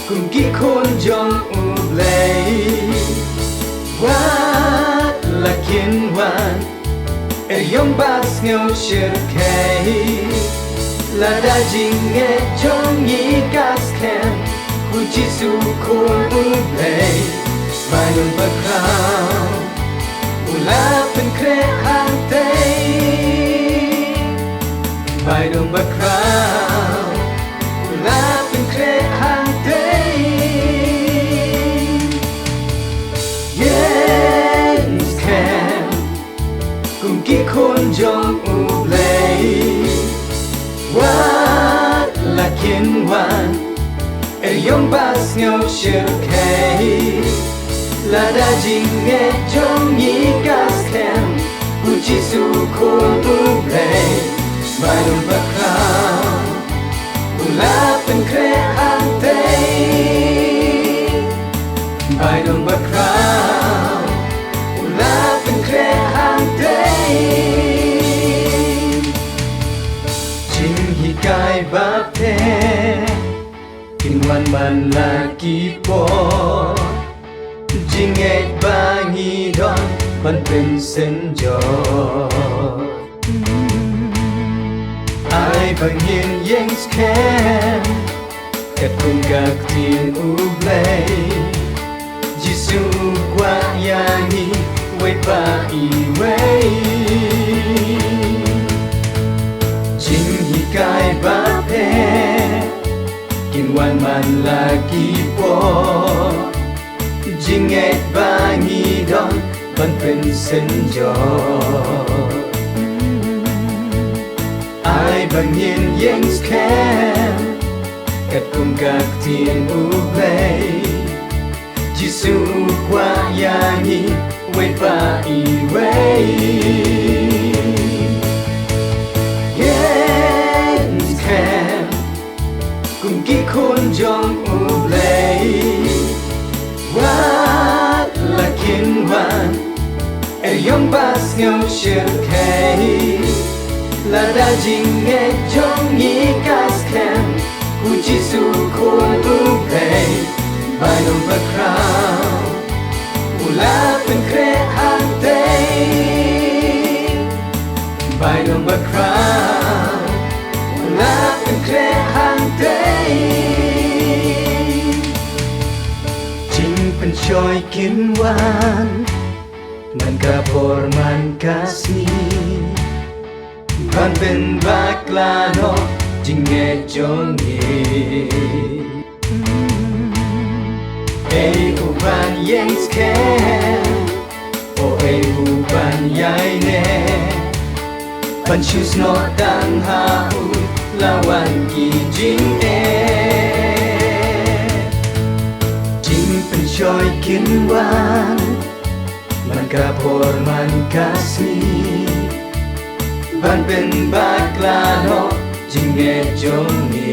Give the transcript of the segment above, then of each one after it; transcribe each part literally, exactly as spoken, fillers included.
Kum ki khun jong U Blei, wat la kin wan, er ïong ba sngew shyrkhei. Lada jingngeit jong ngi ka skhem, U Jisu Khun U Blei, bai long bakhraw, u la pynkhreh hangtei. Bai long bakhraw, u la pynkhreh hangtei. Ïeng skhem, kum ki khun jong U Blei, wat la kin wan, er ïong ba sngew shyrkhei. Lada jingngeit jong ngi ka skhem, U Jisu Khun U Blei, bai long bakhraw, u la pynkhreh hangtei. Bai long bakhraw, u la pynkhreh hangtei. Jinghikai bapher kin wan man la ki por, jingngeit ba ngi don ban pynsynjor. Ai ba ngin ïeng skhem, katkum ka ktien U Blei, Jisu kwah ïa ngi, wei pa iwei. Jinghikai bapher kin wan man la ki por, jingngeit ba ngi don ban pynsynjor. Ai ba ngin ïeng skhem, katkum ka ktien U Blei, Jisu kwah ïa ngi, wei pa iwei. Ïeng skhem, kum ki khun jong U Blei, wat la kin wan, er ïong ba sngew shyrkhei. Lada jingngeit jong ngi ka skhem, U Jisu Khun U Blei, bai long bakhraw, u la pynkhreh hangtei. Bai long bakhraw, u la pynkhreh hangtei. Jingpynshoi kin wan man ka por man ka sngi, ban pynbakla noh jingngeit jong ngi. Ei u ban ïeng skhem, o ei u ban ïaineh, ban shu snoh tang ha u, la wan ki jingeh. Jingpynshoi kin wan man ka por man ka sngi, ban pynbakla noh jingngeit jong ngi.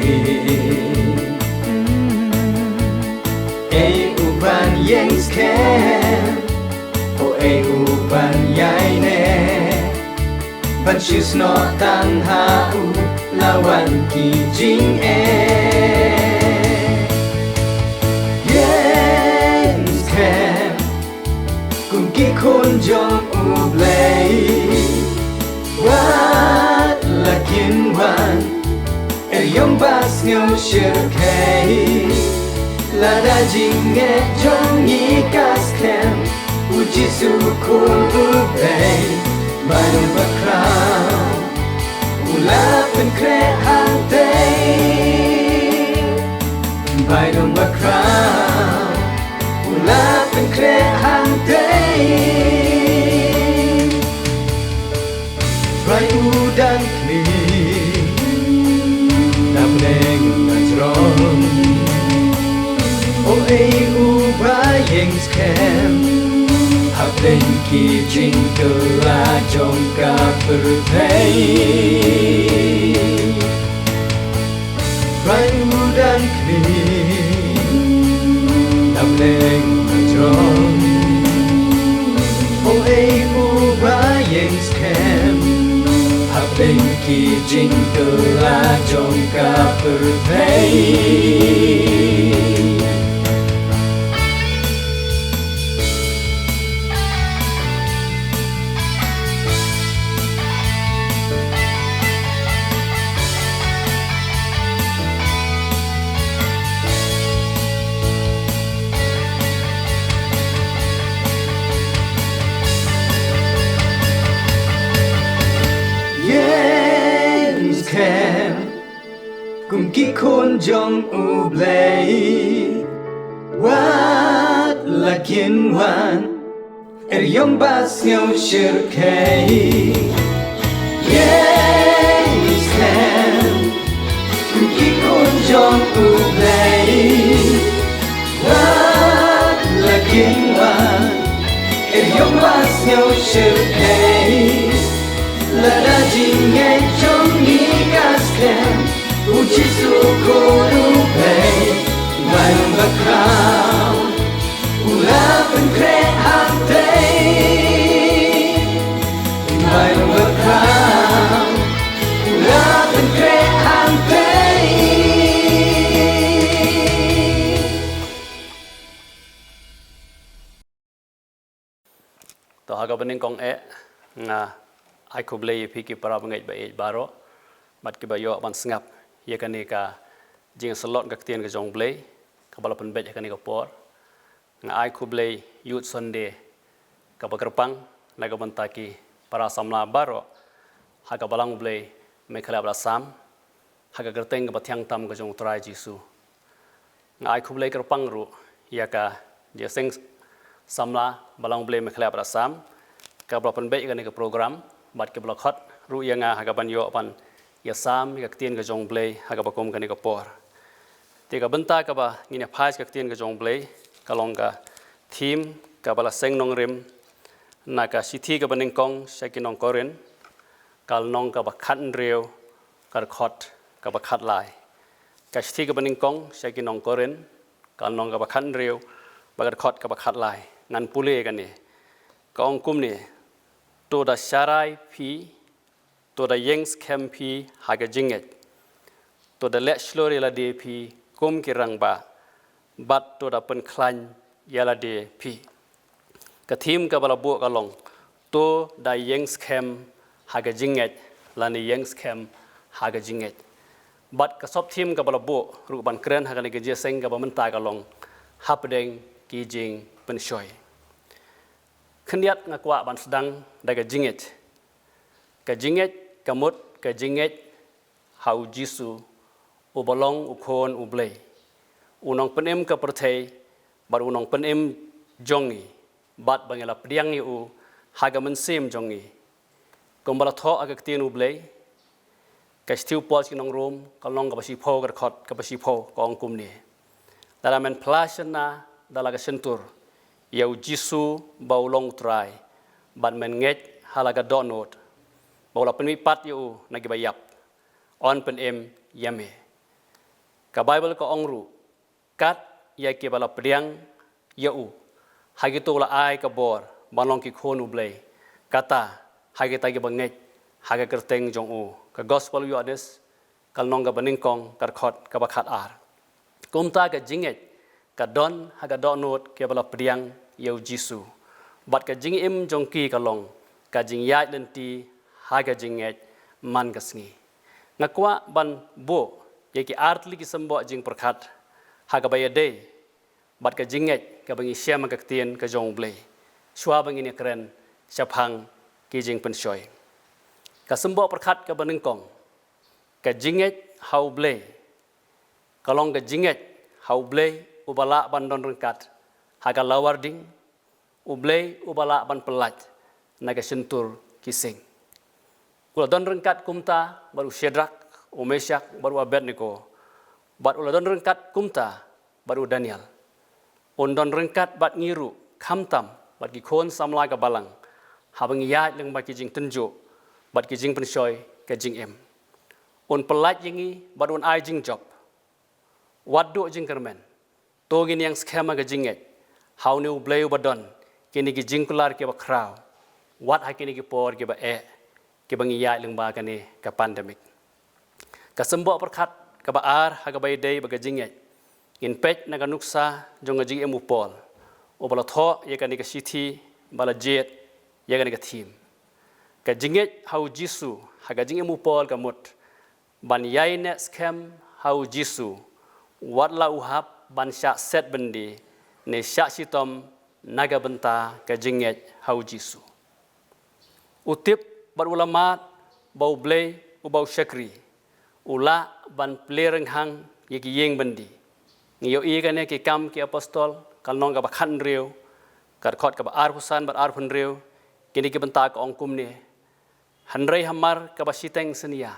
Ei u ban ïeng skhem, o ei u ban ïaineh, ban shu snoh tang ha u, la wan ki jingeh. Ïeng skhem, kum ki khun jong U Blei, wat la kin wan, er ïong ba sngew shyrkhei. Lada jingngeit jong ngi ka skhem, U Jisu Khun U Blei, bai long bakhraw, u la pynkhreh hangtei. Bai long bakhraw, u la pynkhreh hangtei. Trai u dang khmih na bneng na jrong. O ei u ba ïeng skhem hapdeng ki jingkylla jong ka pyrthei. Trai u dang khmih na bneng na jrong. O ei u ba ïeng skhem hapdeng ki jingkylla jong ka pyrthei. Ki khun jong U Blei, wat la kin wan, er yong ba sngew shyrkhei. Yes, kan. Ki khun jong U Blei, wat la kin wan, er yong ba sngew shyrkhei. Lada jingngeit jong ngi ka skhem, U Jisu u Khun U Blei, Balang Bakhraw u la pynkhreh hangtei. Balang Bakhraw u la pynkhreh hangtei. To ha kaba nyngkong eh, nga ai khublei ïa phi ki para bangeit ba ïeit baroh, bad kiba ïoh ban sngap ïa kane ka jingïasyllok ka ktien ka jong U Blei kaba la pynbeit ha kane ka por. Nga ai khublei Youth Sunday kaba kyrpang na ka bynta ki para samla baroh ha ka Balang U Blei Meghalaya bad Assam, ha ka kyrteng kaba thiang tam ka jong U Trai Jisu. Nga ai khublei kyrpang ruh ïa ka jingïaseng samla Balang U Blei Meghalaya bad Assam kaba la pynbeit ïa kane ka program, bad kaba la khot ruh ïa nga ha kaban ïoh ban ïasam ïa ka ktien ka jong U Blei ha kaba kum kane ka por. Te ka bynta kaba ngin ïa phai ka ktien ka jong U Blei ka long ka theme kaba la seng nongrim na ka shithi kaba nyngkong sha ki nong Korinth, ka lynnong kaba khathynriew, ka dkhot kaba khatlai. Ka shithi kaba nyngkong sha ki nong Korinth, ka lynnong kaba khathynriew, bad ka dkhot kaba khatlai. Ngan pule ïa kane. Ka ong kumne: To da sharai phi, to da ïeng skhem phi ha ka jingngeit, to da leh shlur ïa lade phi kum ki rangbah, bad to da pynkhlaiñ ïa lade phi. Ka theme kaba la buh ka long: To da ïeng skhem ha ka jingngeit, lane ïeng skhem ha ka jingngeit. Bad ka sub theme kaba la buh ruh ban kren ha kane ka jingïaseng kaba mynta ka long: Hapdeng ki jingpynshoi. Khyndiat nga kwah ban sdang da ka jingngeit. Ka jingngeit ka mut ka jingngeit ha U Jisu, uba long U Khun U Blei, U Nongpynim ka pyrthei bad U Nongpynim jong ngi, bad ba ngi la pdiang ïa U ha ka mynsiem jong ngi. Kumba la thoh ha ka ktien U Blei, ka shithi u Paul sha ki nong Rom, ka lynnong kaba shiphew, ka dkhot kaba shiphew, ka ong kumne: Lada men phla shynna da la ka shyntur ïa U Jisu ba U long U Trai, bad men ngeit ha la ka dohnud ba U la pynmihpat ïa U na kiba ïap, yn pynim ïa me. Ka Baibl ka ong ruh: Kat ïa kiba la pdiang ïa U, ha kito U la ai ka bor ban long ki khun U Blei, kata ha kita kiba ngeit ha ka kyrteng jong U. Ka Gospel u Ïoannis, ka lynnong kaba nyngkong, ka dkhot kaba khatar. Kumta ka jingngeit ka don ha ka dohnud kiba la pdiang ïa U Jisu, bad ka jingim jong ki ka long ka jingïaid lynti ha ka jingngeit man ka sngi. Nga kwah ban buh ïa ki artylli ki symboh jingpyrkhat ha kaba ïadei bad ka jingngeit kaba ngi shem ha ka ktien ka jong U Blei, shuwa ba ngin ïakren shaphang ki jingpynshoi. Ka symboh pyrkhat kaba nyngkong, ka jingngeit ha U Blei, ka long ka jingngeit ha U Blei uba lah ban don ryngkat ha ka lawar ding, U Blei uba lah ban pyllait na ka shyntur ki sing. U la don ryngkat kumta bad u Shadrak, u Meshak, bad u Abednego, bad u la don ryngkat kumta bad u Daniel. Un don ryngkat bad ngi ruh, khamtam bad ki khun samla ka balang, haba ngi ïaid lyngba ki jingtynjuh bad ki jingpynshoi ka jingim. Un pyllait ïa ngi bad un ai jingjop. Wat duh jingkyrmen. To ngin ïeng skhem ha ka jingngeit ha une U Blei uba don kine ki jingkular kiba khraw, wat ha kine ki por kiba eh, kiba ngi ïaid lyngba kane ka pandemic. Ka symboh pyrkhat kaba ar ha kaba ïadei bad ka jingngeit, ngin peit na ka nuksa jong ka jingim u Paul, uba la thoh ïa kane ka shithi, ba la jied ïa kane ka theme. Ka jingngeit ha U Jisu ha ka jingim u Paul ka mut ban ïaineh skhem ha U Jisu, wat la u hap ban shah set byndi ne shah shitom na ka bynta ka jingngeit ha U Jisu. U tip bad u la mad ba U Blei uba u shakri u lah ban plie rynghang ïa ki ïing byndi. Ngi ïohi kane Ki Kam ki Apostol, ka lynnong kaba khathynriew, ka dkhot kaba arphew san bad arphew hynriew, kine ki bynta ka ong kumne: Hynrei hamar kaba shiteng synñia,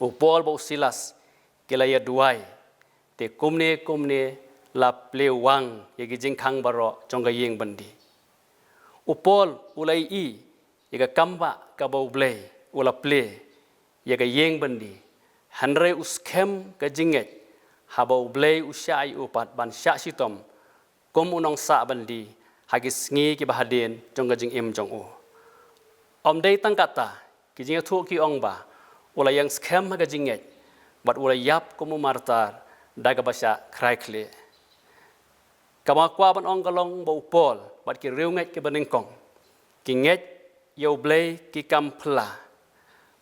u Paul bad u Silas ki la ïa duwai, te kumne kumne la plie wang ïa ki jingkhang baroh jong ka ïing byndi. U Paul u la ïohi ïa ka kambah kaba U Blei u la plie ïa ka ïing byndi. Hynrei u skhem ka jingngeit haba U Blei u shah ïa u pat ban shah shitom kum u nongsah byndi ha ki sngi kiba hadien jong ka jingim jong u. Ym dei tang katta, ki jingïathuh ki ong ba u la ïeng skhem ha ka jingngeit bad u la ïap kum u martar da kaba shah khrai khlieh. Kaba nga kwah ban ong ka long ba u Paul bad ki riewngeit kiba nyngkong ki ngeit ïa U Blei ki kam phylla,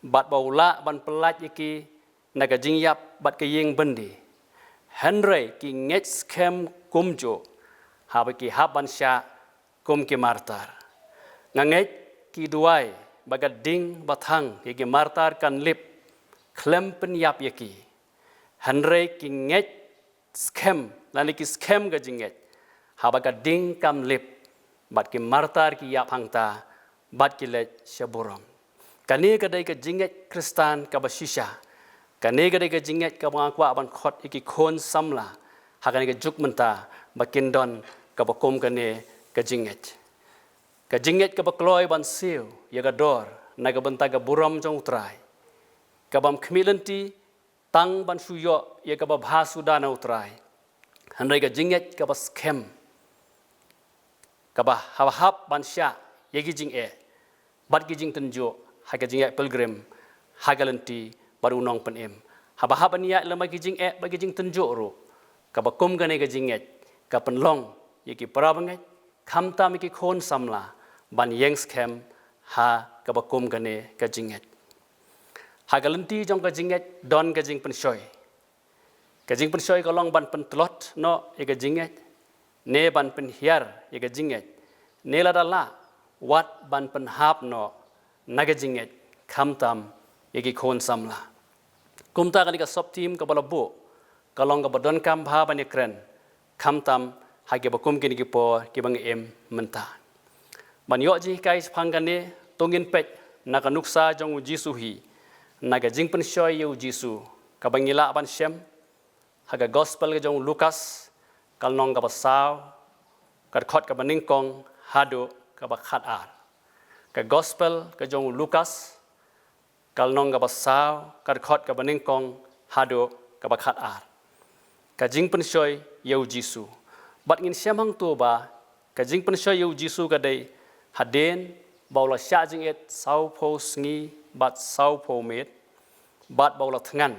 bad ba u lah ban pyllait ïa ki na ka jingïap bad ka ïing byndi. Hynrei ki ngeit skhem kumjuh haba ki hap ban shah kum ki martar. Nga ngeit ki duwai ba ka ding ba thang ïa ki martar kan lip khlem pynïap ïa ki. Hynrei ki ngeit skhem, lane ki skhem ka jingngeit haba ka ding kam lip, bad ki martar ki ïap hangta bad ki leit sha burom. Kane ka dei ka jingngeit Khristan kaba shisha. Kane ka dei ka jingngeit kaba nga kwah ban khot ïa ki khun samla ha kane ka juk mynta ba kin don kaba kum kane ka jingngeit. Ka jingngeit kaba kloi ban siew ïa ka dor na ka bynta ka burom jong U Trai, kabym khmih lynti tang ban shu ïoh ïa kaba bha suda na U Trai, hynrei ka jingngeit kaba skhem, kaba haba hap ban shah ïa ki jingeh bad ki jingtynjuh ha ka jingeh pilgrim ha ka lynti bad u nongpynim. Haba hap ban ïaid lem bad ki jingeh bad ki jingtynjuh ruh, kaba kum kane ka jingngeit ka pynlong ïa ki para bangeit, khamtam ïa ki khun samla, ban ïeng skhem ha kaba kum kane ka jingngeit. Ha ka lynti jong ka jingngeit don ka jingpynshoi. Ka jingpynshoi ka long ban pyntlot noh ïa ka jingngeit, ne ban pynhiar ïa ka jingngeit, ne lada lah, wat ban pynhap noh na ka jingngeit, khamtam ïa ki khun samla. Kumta kane ka sub theme kaba la buh ka long kaba donkam bha ban ïakren, khamtam ha kiba kum kine ki por kiba nga im mynta. Ban ïoh jinghikai shaphang kane, to ngin peit na ka nuksa jong U Jisu hi, na ka jingpynshoi ïa U Jisu, kaba ngi lah ban shem ha ka Gospel ka jong u Lukas, ka lynnong kaba saw, ka dkhot kaba nyngkong haduh kaba khatar. Ka Gospel ka jong u Lukas, ka lynnong kaba saw, ka dkhot kaba nyngkong haduh kaba khatar. Ka jingpynshoi ïa U Jisu. Bad ngin shem hangto ba ka jingpynshoi ïa U Jisu ka dei hadien ba u la shah jingit sawphew sngi bad sawphew miet, bad ba u la thngan.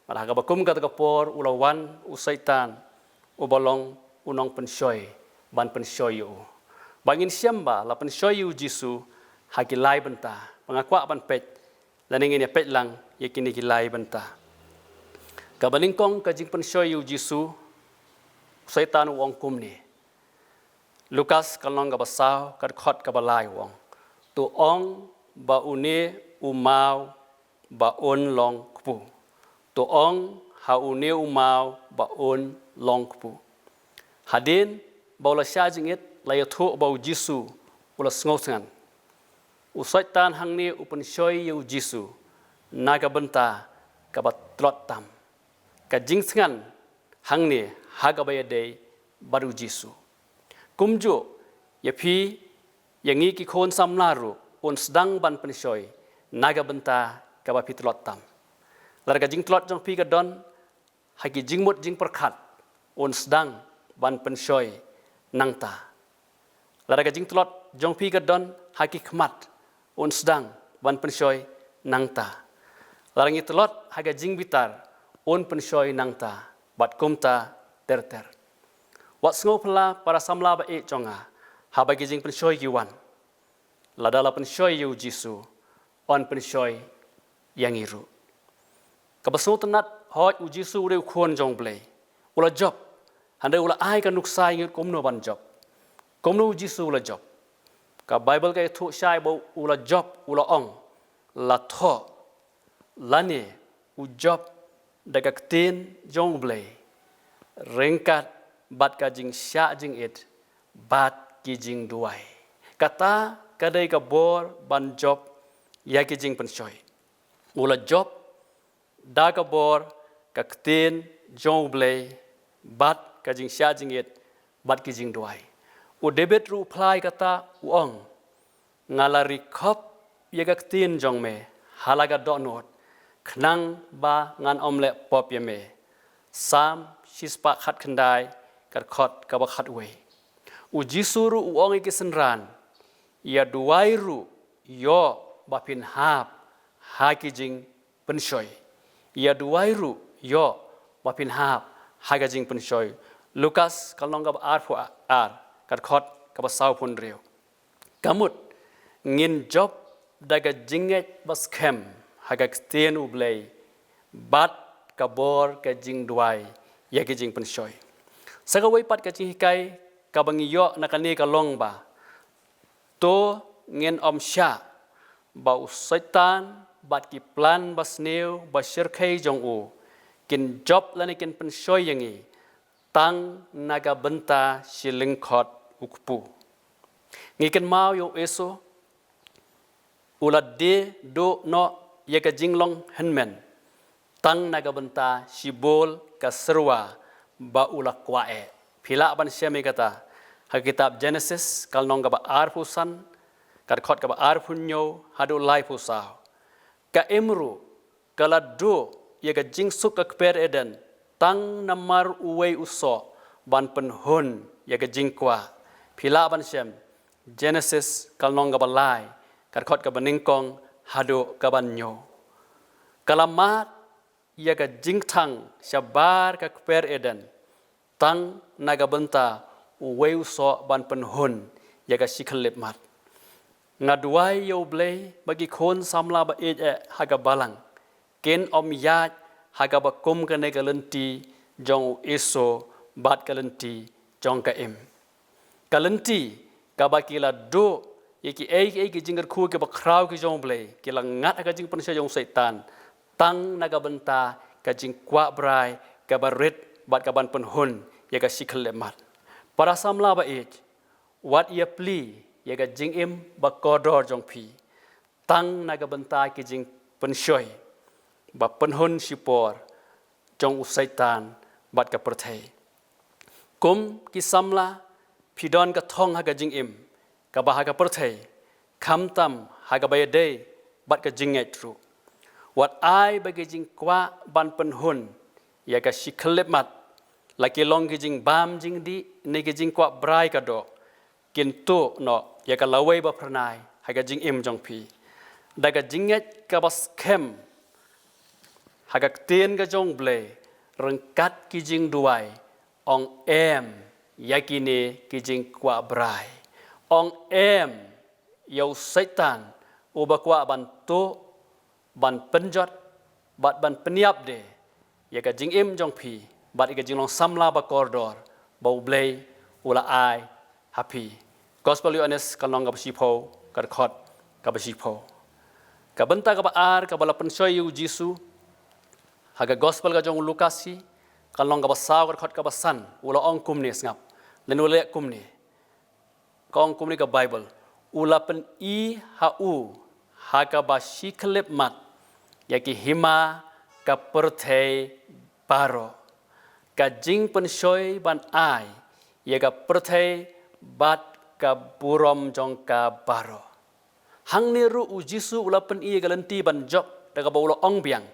Bad ha kaba kum kata ka por u la wan u Soitan, uba long u nongpynshoi, ban pynshoi ïa u. Ba ngin shem ba la pynshoi ïa U Jisu ha ki lai bynta, ba nga kwah ban peit, lane ngin ïa peit lang ïa kine ki lai bynta. Kaba nyngkong, ka jingpynshoi ïa U Jisu, u Soitan u ong kumne. Lukas ka lynnong kaba saw, ka dkhot kaba lai, u ong: To ong ba une u maw ba un long kpu. To ong ha une u maw ba un long kpu. Hadien ba u la shah jingit, la ïathuh ba U Jisu u la sngewthngan. U Soitan hangne u pynshoi ïa U Jisu na ka bynta kaba tlot tam. Ka jingthngan hangne ha kaba ïadei bad U Jisu. Kumjuh ïa phi, ïa ngi ki khun samla ruh, un sdang ban pynshoi na ka bynta kaba phi tlot tam. Lada ka jingtlot jong phi ka don ha ki jingmut jingpyrkhat, un sdang ban pynshoi nangta. Lada ka jingtlot jong phi ka don ha ki khmat, un sdang ban pynshoi nangta. Lada ngi tlot ha ka jingbitar, un pynshoi nangta, bad kumta ter ter. Wat sngewphylla para samla ba ïeit jong nga, haba ki jingpynshoi ki wan, lada la pynshoi ïa U Jisu, yn pynshoi ïa ngi ruh. Kaba sngewtynnat, hooid U Jisu u dei u Khun jong U Blei, u la jop. Hynrei u la ai ka nuksa ïa ngi kumno ban jop. Kumno U Jisu u la jop? Ka Baibl ka ïathuh shai ba u la jop, u la ong, la thoh, lane u jop da ka ktien jong U Blei, ryngkat bad ka jingshah jingit bad ki jingduwai. Kata ka dei ka bor ban jop ïa ki jingpynshoi. U la jop da ka bor ka ktien jong U Blei bad ka jingshah jingit bad ki jingduwai. U David ruh u phla ïa kata, u ong, nga la ri khop ïa ka ktien jong me ha la ka dohnud, khnang ba ngan ym leh pop ïa me. Salm shispah khatkhyndai, ka dkhot kaba khatwei. U Jisu ruh u ong ïa ki synran, ïa duwai ruh ïoh ba phin hap ha ki jingpynshoi. Ïa duwai ruh ïoh ba phin hap ha ka jingpynshoi. Lukas ka lynnong kaba arphew ar, ka dkhot kaba sawphew hynriew. Kamut, ngin jop da ka jingngeit ba skhem ha ka ktien U Blei bad ka bor ka jingduwai ïa ki jingpynshoi. Sa kawei pat ka jinghikai kaba ngi ïoh na kane ka long ba, to ngin ym shah ba u Soitan bad ki plan ba sniew ba shyrkhei jong u kin jop lane kin pynshoi ïa ngi tang na ka bynta shi lyngkhot u kpu. Ngi kynmaw ïa u Esau, u la die duh noh ïa ka jinglong hynmen tang na ka bynta shibun ka syrwa ba u la kwah eh. Phi lah ban shem ïa kata ha kitab Genesis ka lynnong kaba arphew san, ka dkhot kaba arphew hynñiew haduh laiphew saw. Ka Im ruh ka la duh ïa ka jingsuk ka kper Eden tang namar uwei u soh ban pynhun ïa ka jingkwah. Phi lah ban shem Genesis ka lynnong kaba lai, ka dkhot kaba nyngkong haduh kaba hynñiew. Ka la mad ïa ka jingthang shabar ka kper Eden tang na ka bynta uwei u soh ban pynhun ïa ka shi khyllipmat. Nga duwai ïa U Blei ba ki khun samla ba ïeit eh ha ka balang kin ym ïaid ha kaba kum kane ka lynti jong u Esau bad ka lynti jong ka Im. Ka lynti kaba ki la duh ïa kiei kiei ki jingkyrkhu kiba khraw ki jong U Blei, ki la ngat ha ka jingpynshoi jong u Soitan tang na ka bynta ka jingkwah brai kaba rit bad ka ban pynhun ïa ka shi khyllipmat. Para samla ba ïeit, wat ïa plie ïa ka jingim ba kordor jong phi tang na ka bynta ki jingpynshoi ba pynhun shipor jong u Soitan bad ka pyrthei. Kum ki samla, phi don ka thong ha ka jingim kaba ha ka pyrthei, khamtam ha kaba ïadei bad ka jingngeit ruh. Wat ai ba ki jingkwah ban pynhun ïa ka shi khyllipmat, la ki long ki jingbam jingdih ne ki jingkwah brai ka doh, kin tuh noh ïa ka lawei ba phyrnai ha ka jingim jong phi. Da ka jingngeit kaba skhem ha ka ktien ka jong U Blei, ryngkat ki jingduwai, ong em ïa kine ki jingkwah brai. Ong em ïa u Soitan uba kwah ban tuh, ban pynjot bad ban pynïap de ïa ka jingim jong phi bad ïa ka jinglong samla ba kordor ba U Blei u la ai ha phi. Gospel Ïoannis ka lynnong kaba shiphew, ka dkhot kaba shiphew. Ka bynta kaba ar kaba la pynshoi ïa u Jisu ha ka Gospel ka jong u Lukas hi, ka lynnong kaba saw, ka dkhot kaba san, u la ong kumne, sngap, lane u la leh kumne. Ka ong kumne ka Baibl, u la pyni ha u ha kaba shi khyllipmat ïa ki hima ka pyrthei baroh, ka jingpynshoi ban ai ïa ka pyrthei bad ka burom jong ka baroh. Hangne ruh u Jisu u la pyni ïa ka lynti ban jop da kaba u la ong biang,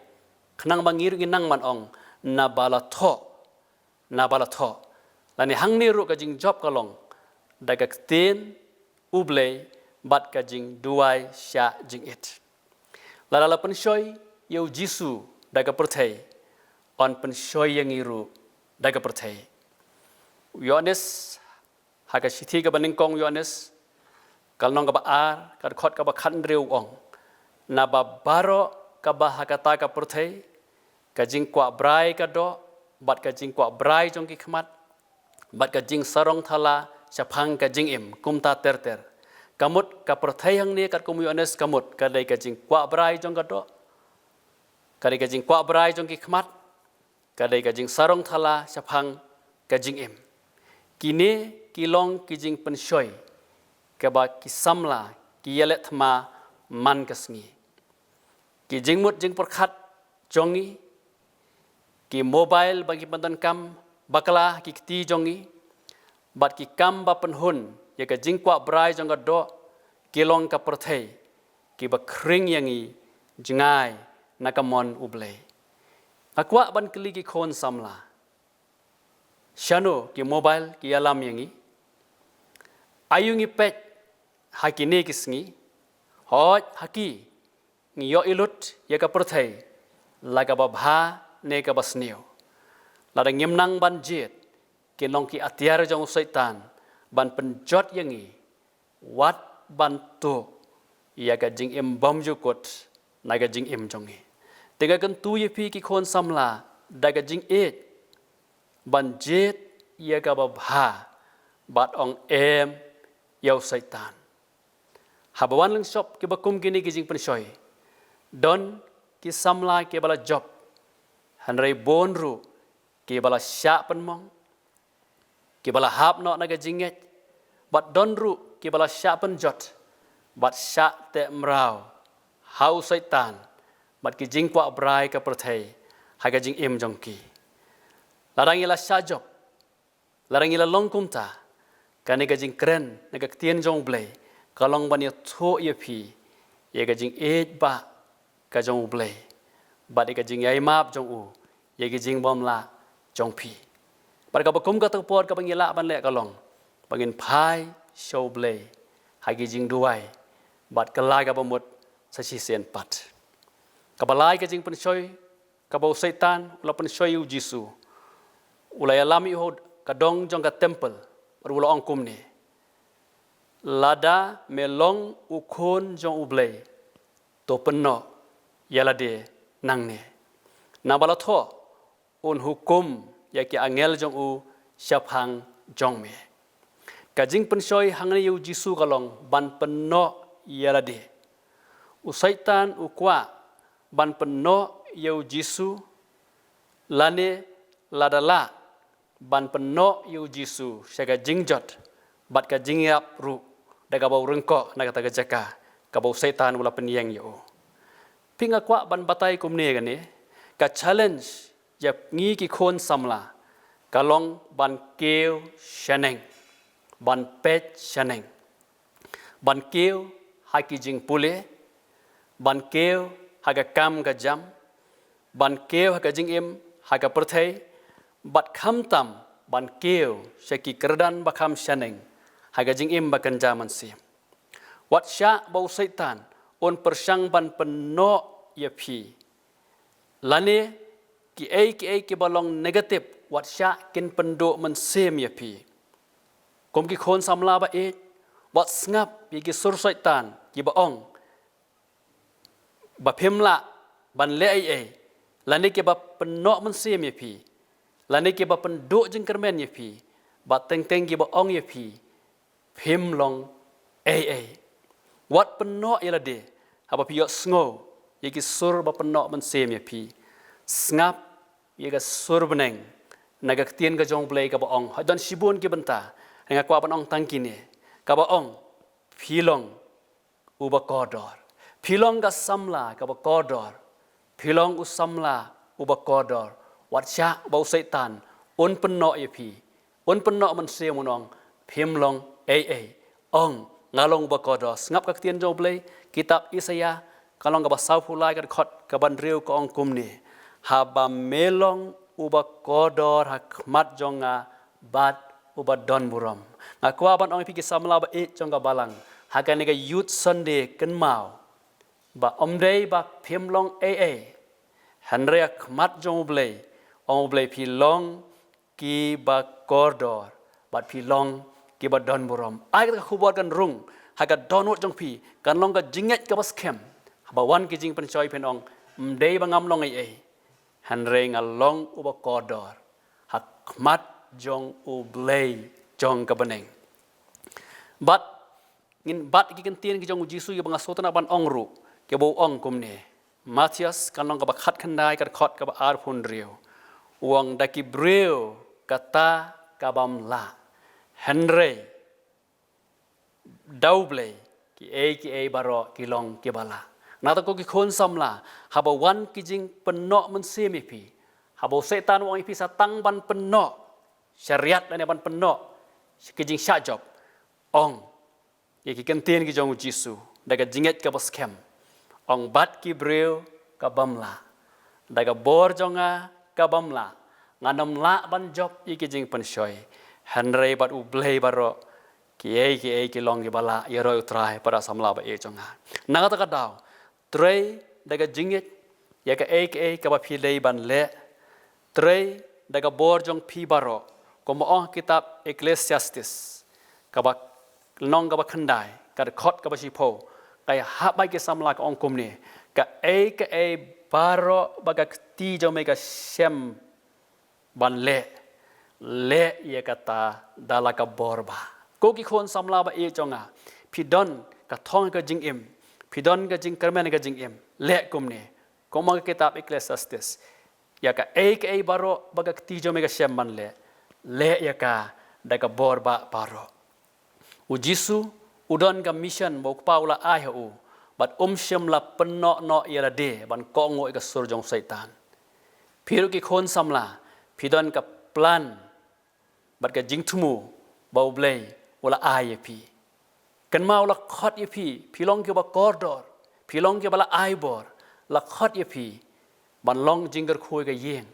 khnang ba ngi ruh ngin nang ban ong, naba la thoh, naba la thoh. Lane hangne ruh ka jingjop ka long da ka ktien U Blei bad ka jingduwai shah jingit. Lada la pynshoi ïa u Jisu da ka pyrthei, yn pynshoi ïa ngi ruh da ka pyrthei. U Ïoannis, ha ka shithi kaba nyngkong u Ïoannis, ka lynnong kaba ar, ka dkhot kaba khathynriew, u ong, naba baroh kaba ha kata ka pyrthei, ka jingkwah brai ka doh, bad ka jingkwah brai jong ki khmat, bad ka jingsarong thala shaphang ka jingim, kumta ter ter. Kamut ka pyrthei hangne, katkum u Ïoannis, kamut ka dei ka jingkwah brai jong ka doh, ka dei ka jingkwah brai jong ki khmat, ka dei ka jingsarong thala shaphang ka jingim. Kine ki long ki jingpynshoi kaba ki samla ki ïaleh thma man ka sngi. Ki jingmut jingpyrkhat jong ngi, ki mobile ba ngi pyndonkam bakla ki kti jong ngi, bad ki kam ba pynhun ïa ka jingkwah brai jong ka doh, ki long ka pyrthei kiba khring ïa ngi jngai na ka mon U Blei. Nga kwah ban kylli ki khun samla, shano ki mobile ki ïalam ïa ngi? Aïu ngi peit ha kine ki sngi? Hooid, ha ki ngi ïohi lut ïa ka pyrthei, la kaba bha ne kaba sniew. Lada ngim nang ban jied, kin long ki atiar jong u Soitan ban pynjot ïa ngi, wat ban tuh ïa ka jingim bymjukut na ka jingim jong ngi. Te nga kyntu ïa phi ki khun samla da ka jingïeit ban jied ïa kaba bha bad ong em ïa u Soitan. Haba wan lyngshop kiba kum kine ki jingpynshoi, don ki samla kiba la jop, hynrei bun ruh kiba la shah pynmong, kiba la hap noh na ka jingngeit, bad don ruh kiba la shah pynjot bad shah teh mraw ha u Soitan bad ki jingkwah brai ka pyrthei ha ka jingim jong ki. Lada ngi la shah jop, lada ngi la long kumta, kane ka jingkren na ka ktien jong U Blei ka long ban ïathuh ïa phi ïa ka jingïeit ba ka jong U Blei bad ïa ka jingïaimap jong u ïa ki jingbymlah jong phi. Bad kaba kum kata ka por kaba ngi lah ban leh ka long ba ngin phai sha U Blei ha ki jingduwai bad kylla kaba mut sa shisien pat. Kaba lai ka jingpynshoi kaba u Soitan u la pynshoi ïa u Jisu, u la ïalam ïa u ha ka dong jong ka temple bad u la ong kumne: Lada me long u khun jong U Blei, to pynnoh ïa lade nangne. Naba la thoh un hukum ïa ki angel jong u shaphang jong me. Ka jingpynshoi hangne ïa u Jisu ka long ban pynnoh ïa lade. U Soitan u kwah ban pynnoh ïa u Jisu, lane lada lah ban pynnoh ïa u Jisu sha ka jingjot bad ka jingïap ruh da kaba u ryngkoh na kata ka jaka kaba u Soitan u la pynïeng ïa u. Phi, nga kwah ban batai kumne kane, ka challenge ïa ngi ki khun samla ka long ban kiew shaneng, ban peit shaneng, ban kiew ha ki jingpule, ban kiew ha ka kam ka jam, ban kiew ha ka jingim ha ka pyrthei, bad khamtam ban kiew sha ki kyrdan ba kham shaneng ha ka jingim ba kynja mynsiem. Wat shah ba u Soitan un pyrshang ban pynnoh ïa phi, lane kiei kiei kiba long negative wat shah kin pynduh mynsiem ïa phi. Kum ki khun samla ba ïeit, wat sngap ïa ki sur Soitan kiba ong ba phim lah ban leh ei ei, lane kiba pynnoh mynsiem ïa phi, lane kiba pynduh jingkyrmen ïa phi, bad teng teng kiba ong ïa phi phim long ei ei. Wat pynnoh ïa lade haba phi ïohsngew ïa ki sur ba pynnoh mynsiem ïa phi. Sngap ïa ka sur bneng na ka ktien ka jong U Blei kaba ong ha, don shibun ki bynta, nga kwah ban ong tang kine, kaba ong: Phi long uba kordor. Phi long ka samla kaba kordor. Phi long u samla uba kordor. Wat shah ba u Soitan un pynnoh ïa phi, un pynnoh mynsiem, un ong phim long ei ei. Ong, nga long uba kordor. Sngap ka ktien jong U Blei, kitab Isaïah ka lynnong kaba sawphew lai, ka dkhot kaba hynriew, ka ong kumne: Haba me long uba kordor ha khmat jong nga bad uba don burom. Nga kwah ban ong ïa phi ki samla ba ïeit jong ka balang ha kane ka Youth Sunday, kynmaw ba ym dei ba phim long ei ei, hynrei ha khmat jong U Blei, ong U Blei, phi long kiba kordor bad phi long kiba don burom. Ai kata ka khubor kan rung ha ka dohnud jong phi, kan long ka jingngeit kaba skhem haba wan ki jingpynshoi, phin ong: Ym dei ba ngam long ei ei, hynrei nga long uba kordor ha khmat jong U Blei jong ka bneng. Bad ngin bat ki ktien ki jong U Jisu kiba nga sngewtynnat ban ong ruh, kiba u ong kumne. Mathaios ka lynnong kaba khatkhyndai, ka dkhot kaba arphew hynriew. U ong da ki briew kata ka bym lah. Hynrei da U Blei kiei kiei baroh ki long kiba lah. Nangta ko ki khun samla, haba wan ki jingpynnoh mynsiem ïa phi, haba u Soitan u ong ïa phi sa tang ban pynnoh shariat lane ban pynnoh ki jingshah jop, ong ïa ki kyntien ki jong u Jisu da ka jingngeit kaba skhem. Ong bad ki briew ka bym lah, da ka bor jong nga ka bym lah, ngan ym lah ban jop ïa ki jingpynshoi. Hynrei bad U Blei baroh kiei kiei ki long kiba lah, ïaroh U Trai para samla ba ïeit jong nga. Na kata ka daw, trei da ka jingngeit ïa kaei kaei kaba phi dei ban leh. Trei da ka bor jong phi baroh, kumba ong kitab Ecclesiastes, kaba lynnong kaba khyndai, ka dkhot kaba shiphew, ka ïahap bad ki samla ka ong kumne: Kaei kaei baroh ba ka kti jong me ka shem ban leh, leh ïa kata da la ka bor bah. Ko ki khun samla ba ïeit jong nga, phi don ka thong ka jingim, phi don ka jingkyrmen ka jingim, leh kumne. Kumba ong ka kitab Ecclesiastes, ïa kaei kaei baroh ba ka kti jong me ka shem ban leh, leh ïa ka da ka bor bah baroh. U Jisu u don ka mission ba U Kpa u la ai ha u, bad um shym la pynnoh noh ïa lade ban kohnguh ïa ka sur jong u Soitan. Phi ruh ki khun samla, phi don ka plan bad ka jingthmu ba U Blei u la ai ïa phi. Kynmaw, la khot ïa phi, phi long kiba kordor, phi long kiba la ai bor, la khot ïa phi ban long jingkyrkhu ïa ka ïing,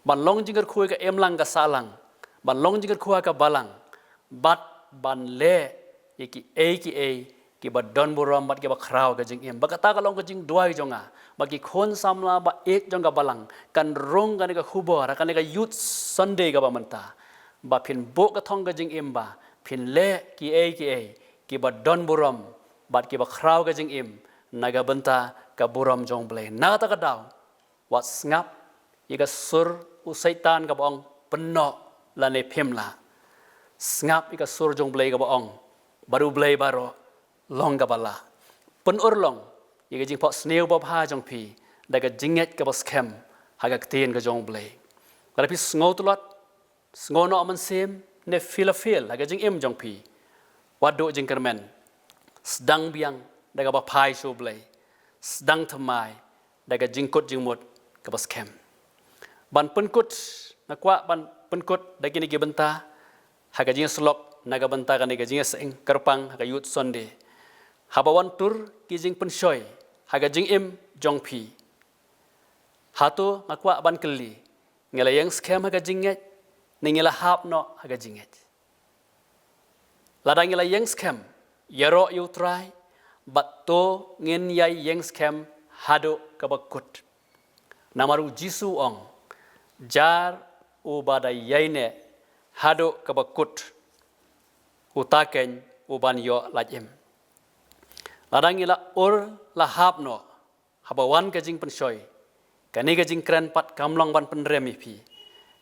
ban long jingkyrkhu ïa ka imlang ka sahlang, ban long jingkyrkhu ha ka balang, bad ban leh ïa kiei kiei kiba don burom bad kiba khraw ka jingim. Ba kata ka long ka jingduwai jong nga ba ki khun samla ba ïeit jong ka balang kan rung kane ka khubor ha kane ka Youth Sunday kaba mynta, ba phin buh ka thong ka jingim ba phin leh kiei kiei kiba don burom bad kiba khraw ka jingim na ka bynta ka burom jong U Blei. Na kata ka daw, wat sngap ïa ka sur u Soitan kaba ong pynnoh lane phim lah. Sngap ïa ka sur jong U Blei kaba ong bad U Blei baroh long kaba lah. Pynurlong ïa ka jingphohsniew babha jong phi da ka jingngeit kaba skhem ha ka ktien ka jong U Blei. Lada phi sngew tlot, sngew noh mynsiem, ne feel a feel ha ka jingim jong phi, wat duh jingkyrmen. Sdang biang da kaba phai sha U Blei. Sdang thymmai da ka jingkut jingmut kaba skhem. Ban pynkut, nga kwah ban pynkut da kine ki bynta ha ka jingïasyllok na ka bynta kane ka jingïaseng kyrpang ha ka Youth Sunday. Haba wan tur ki jingpynshoi ha ka jingim jong phi, hato, nga kwah ban kylli, ngi la ïeng skhem ha ka jingngeit ne ngi la hap noh ha ka jingngeit? Lada ngi la ïeng skhem, ïaroh ïa U Trai, bad to ngin ïai ïeng skhem haduh kaba kut. Namar u Jisu u ong, jar uba da ïaineh haduh kaba kut, uta keiñ u ban ïoh lait im. Lada ngi la ur la hap noh, haba wan ka jingpynshoi, kane ka jingkren pat kam long ban pynrem ïa phi,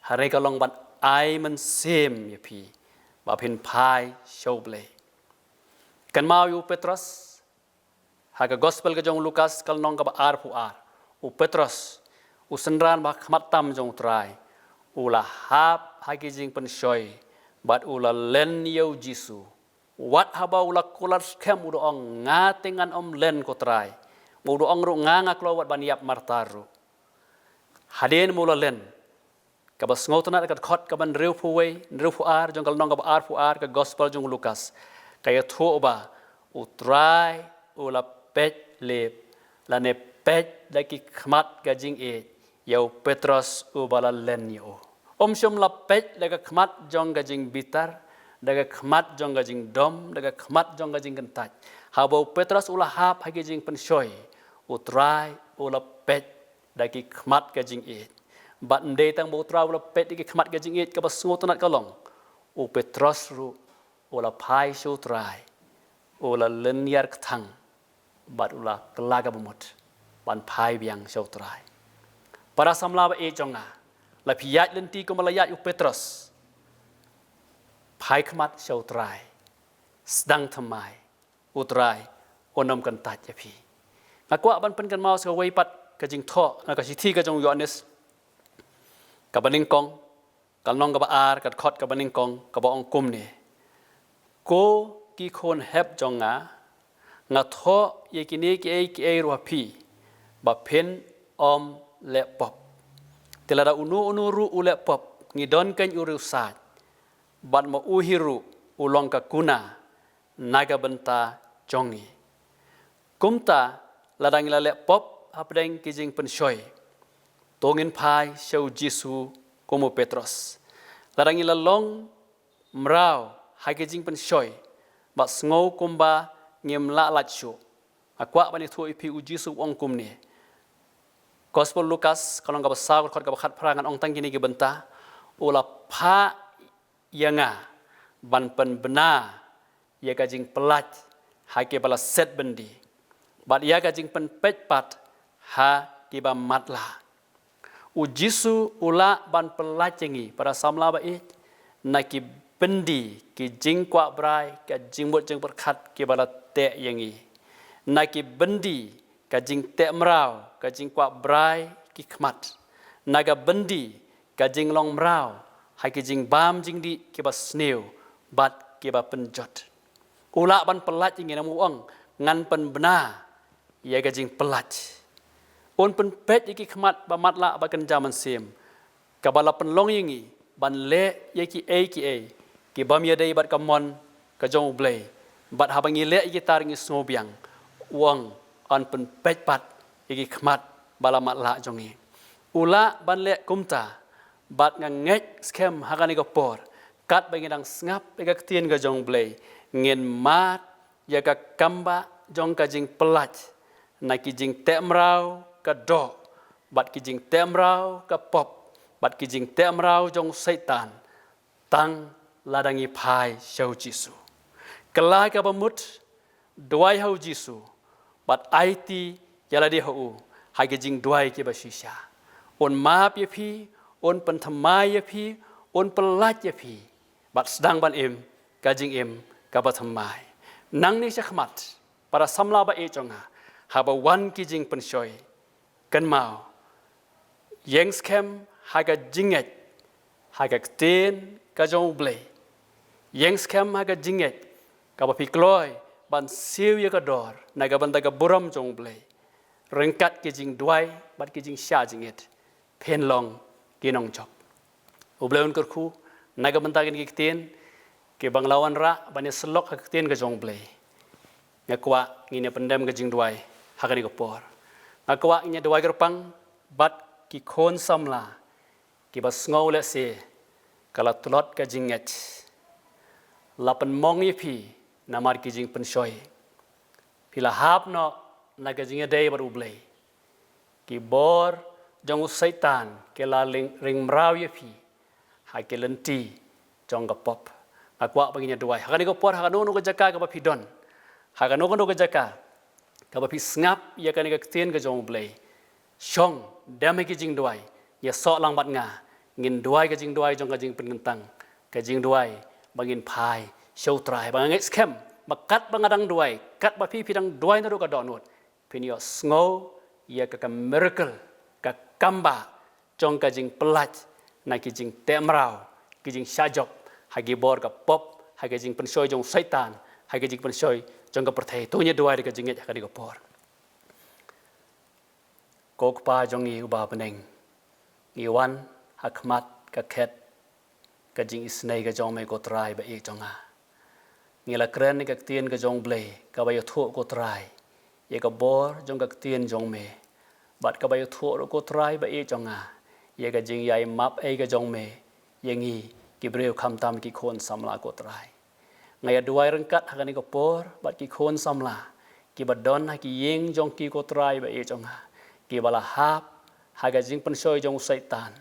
hynrei ka long ban ai mynsiem ïa phi ba phin phai sha U Blei. Kynmaw ïa u Petros, ha ka Gospel ka jong u Lukas ka lynnong kaba arphew ar, u Petros, u synran ba ha khmat tam jong U Trai, u la hap ha ki jingpynshoi bad u la len ïa u Jisu. Wat haba u la kular skhem u da ong, nga te ngan ym len ko Trai. Ba u da ong ruh, nga nga kloi wat ban ïap martar ruh. Hadien ba u la len, kaba sngewtynnat ka dkhot kaba hynriewphew wei, hynriewphew ar jong ka lynnong kaba arphew ar ka Gospel jong u Lukas, ka ïathuh ba U Trai u la peit lip lane peit da ki khmat ka jingïeit ïa u Petros uba la len ïa u. Um shym la peit da ka khmat jong ka jingbitar, da ka khmat jong ka jingdom, da ka khmat jong ka jingkyntait. Haba u Petros u la hap ha ki jingpynshoi, U Trai u la peit da ki khmat ka jingïeit. Bad ym dei tang ba U Trai u la peit da ki khmat ka jingïeit, kaba sngewtynnat ka long, u Petros ruh u la phai sha U Trai, u la lynñiar kthang, bad u la kylla kaba mut ban phai biang sha U Trai. Para samla ba ïeit jong nga, la phi ïaid lynti kumba la ïaid u Petros, phai khmat sha U Trai, sdang thymmai, U Trai un ym kyntait ïa phi. Nga kwah ban pynkynmaw sa kawei pat ka jingthoh na ka shithi ka jong u Ïoannis, Kaba nyngkong, ka lynnong kaba ar, ka dkhot kaba nyngkong, kaba ong kumne: Ko ki khun hep jong nga, nga thoh ïa kine kiei kiei ruh ha phi, ba phin ym leh pop. Te lada uno uno ruh u leh pop, ngi don kein u riewsaid, bad ma u hi ruh u long ka kuna na ka bynta jong ngi. Kumta, lada ngi la leh pop hapdeng ki jingpynshoi, to ngin phai sha u Jisu kum u Petros. Lada ngi la long mraw ha ki jingpynshoi, bad sngew kumba ngim lah lait shuh, nga kwah ban ïathuh ïa phi, u Jisu u ong kumne. Gospel Lukas, ka lynnong kaba saw, ka dkhot kaba khatphra, ngan ong tang kine ki bynta: U la phah ïa nga ban pynbna ïa ka jingpyllait ha kiba la set byndi, bad ïa ka jingpynpeit pat ha kiba matlah. U Jisu u lah ban pyllait ïa ngi, para samla ba ïeit, na ki byndi ki jingkwah brai, ka jingmut jingpyrkhat kiba la teh ïa ngi, na ki byndi ka jingteh mraw, ka jingkwah brai ki khmat, na ka byndi ka jinglong mraw ha ki jingbam jingdih kiba sniew bad kiba pynjot. U lah ban pyllait ïa ngi namar u ong, ngan pynbna ïa ka jingpyllait. Un pynpeit ïa ki khmat ba matlah ba kynja mynsiem, kaba la pynlong ïa ngi ban leh ïa kiei kiei ki bym ïadei bad ka mon ka jong U Blei. Bad haba ngi leh ïa kita ruh ngi sngewbiang, u ong yn pynpeit pat ïa ki khmat ba la matlah jong ngi. U lah ban leh kumta, bad nga ngeit skhem ha kane ka por, katba ngi dang sngap ïa ka ktien ka jong U Blei, ngin mad ïa ka kambah jong ka jingpyllait na ki jingteh mraw ka doh, bad ki jingteh mraw ka pop, bad ki jingteh mraw jong u Soitan, tang lada ngi phai sha u Jisu. Kylla kaba mut, duwai ha u Jisu, bad aiti ïa lade ha u ha ki jingduwai kiba shisha. Un map ïa phi, un pynthymmai ïa phi, un pyllait ïa phi, bad sdang ban im ka jingim kaba thymmai. Nangne shakhmat, para samla ba ïeit jong nga, haba wan ki jingpynshoi, kynmaw, ïeng skhem ha ka jingngeit ha ka ktien ka jong U Blei. Ïeng skhem ha ka jingngeit kaba phi kloi ban siew ïa ka dor na ka bynta ka burom jong U Blei. Ryngkat ki jingduwai bad ki jingshah jingit, phin long ki nongjop. U Blei un kyrkhu na ka bynta kine ki ktien kiba nga la wanrah ban ïasyllok ha ka ktien ka jong U Blei. Nga kwah ngin ïa pyndem ka jingduwai ha kane ka por. Nga kwah ngin ïa duwai kyrpang bad ki khun samla kiba sngew lehse ka la tlot ka jingngeit, la pynmong ïa phi namar ki jingpynshoi. Phi la hap noh na ka jingïadei bad U Blei. Ki bor jong u Soitan ki la ring, ring mraw ïa phi ha ki lynti jong ka pop. Nga kwah ba ngin ïa duwai ha kane ka por, ha kano kano ka jaka kaba phi don, ha kano kano ka jaka kaba phi sngap ïa kane ka ktien ka jong U Blei. Shong, dem ha ki jingduwai, ïasoh lang bad nga, ngin duwai ka jingduwai jong ka jingpynkyntang, ka jingduwai ba ngin phai sha U Trai. Ba nga ngeit skhem ba katba nga dang duwai, katba phi, phi dang duwai naduh ka dohnud, phin ïohsngew ïa ka, ka miracle, ka kambah jong ka jingpyllait na ki jingteh mraw, ki jingshah jop ha ki bor ka pop, ha ki jingpynshoi jong u Soitan, ha ki jingpynshoi jong ka pyrthei. To ngin ïa duwai da ka jingngeit ha kane ka por. Ko Kpa jong ngi uba ha bneng, ngi wan ha khmat ka khet ka jingisynei ka jong me, ko Trai ba ïeit jong nga. Ngi la kren ïa ka ktien ka jong U Blei kaba ïathuh, ko Trai, ïa ka bor jong ka ktien jong me, bad kaba ïathuh ruh, ko Trai ba ïeit jong nga, ïa ka jingïaimap ei ka jong me ïa ngi ki briew, khamtam ki khun samla, ko Trai. Nga ïa duwai ryngkat ha kane ka por bad ki khun samla kiba don ha ki ïing jong ki, ko Trai ba ïeit jong nga, kiba la hap ha ka jingpynshoi jong u Soitan,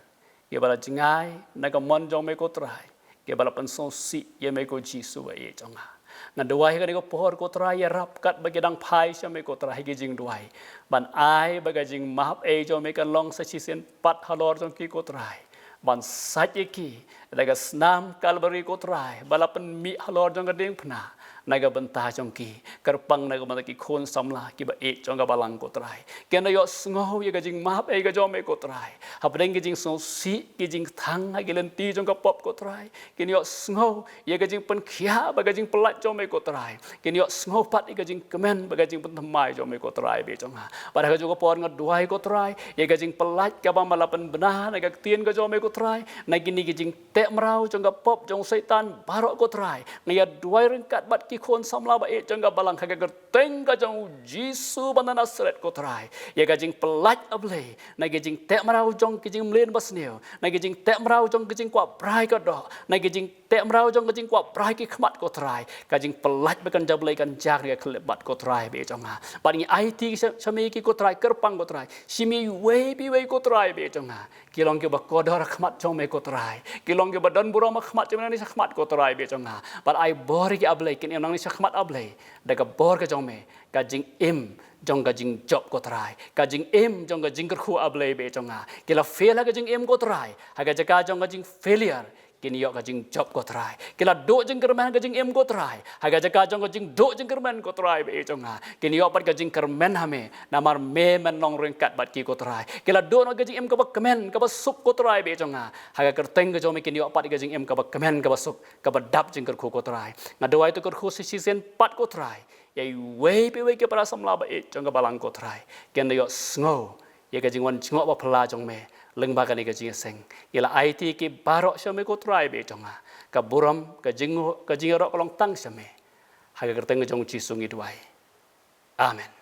kiba la jngai na ka mon jong me, ko Trai, kiba la pynsngewsih ïa me, ko Jisu ba ïeit jong nga. Nga duwai ha kane ka por, ko Trai, ïarap katba ki dang phai sha me, ko Trai, ha ki jingduwai, ban ai ba ka jingmap ei jong me kan long sa shisien pat halor jong ki, ko Trai, ban sait ïa ki da ka snam Kalbari, ko Trai, ba la pynmih halor jong ka diengphna, na ka bynta jong ki, kyrpang na ka bynta ki khun samla kiba ïeit jong ka balang, ko Trai. Kin ïohsngew ïa ka jingmap ei ka jong me, ko Trai, hapdeng ki jingsngewsih, ki jingthang ha ki lynti jong ka pop, ko Trai. Kin ïohsngew ïa ka jingpynkhiah bad ka jingpyllait jong me, ko Trai. Kin ïohsngew pat ïa ka jingkmen bad ka jingpynthymmai jong me, ko Trai, bad jong nga. Bad ha kajuh ka por nga duwai, ko Trai, ïa ka jingpyllait kaba me la pynbna na ka ktien ka jong me, ko Trai, na kine ki jingteh mraw jong ka pop jong Soitan baroh, ko Trai. Nga ïa duwai ryngkat bad ki khun samla ba ïeit jong ka balang ha ka kyrteng ka jong u Jisu ba na Nasareth, ko Trai. Ïa ka jingpyllait, A Blei, na ki jingteh mraw jong ki jingmlien basniew, na ki jingteh mraw jong ki jingkwah brai ka doh, na ki jingteh mraw jong ki jingkwah brai ki khmat, ko Trai. Ka jingpyllait ba kan jablei kan jia na ka khyllipmat, ko Trai, bad jong nga. Bad ngi aiti sha, sha me ki, ko Trai, kyrpang, ko Trai, shim ïa iwei pa iwei, ko Trai, bad jong nga. Ki long kiba kordor ha khmat jong me, ko Trai. Ki long kiba don burom ha khmat jong me nangne shakhmat, ko Trai, bad jong nga. Bad ai bor ïa ki, A Blei, kin im nangne shakhmat, A Blei, da ka bor ka jong me, ka jingim jong ka jingjop, ko Trai, ka jingim jong ka jingkyrkhu, A Blei, bad jong nga. Ki la fail ha ka jingim, ko Trai, ha ka jaka jong ka jingfailure kin ïoh ka jingjop, ko Trai. Ki la duh jingkyrmen ha ka jingim, ko Trai, ha ka jaka jong ka jingduh jingkyrmen, ko Trai, bad jong nga, kin ïoh pat ka jingkyrmen ha me, namar me men long ryngkat bad ki, ko Trai. Ki la duh noh ka jingim kaba kmen kaba suk, ko Trai, bad jong nga, ha ka kyrteng ka jong me kin ïoh pat ka jingim kaba kmen kaba suk, kaba dap jingkyrkhu, ko Trai. Nga duwai to kyrkhu shisien pat, ko Trai, ïa iwei pa iwei ki para samla ba ïeit jong ka balang, ko Trai, kin da ïohsngew ïa ka jingwan jngoh ba phylla jong me lyngba kane ka jingïaseng. Ngi la aiti ki baroh sha me, ko Trai, bad jong nga. Ka burom, ka jing, ka jingïaroh ka long tang sha me. Ha ka kyrteng ka jong u Jisu ngi duwai. Amen.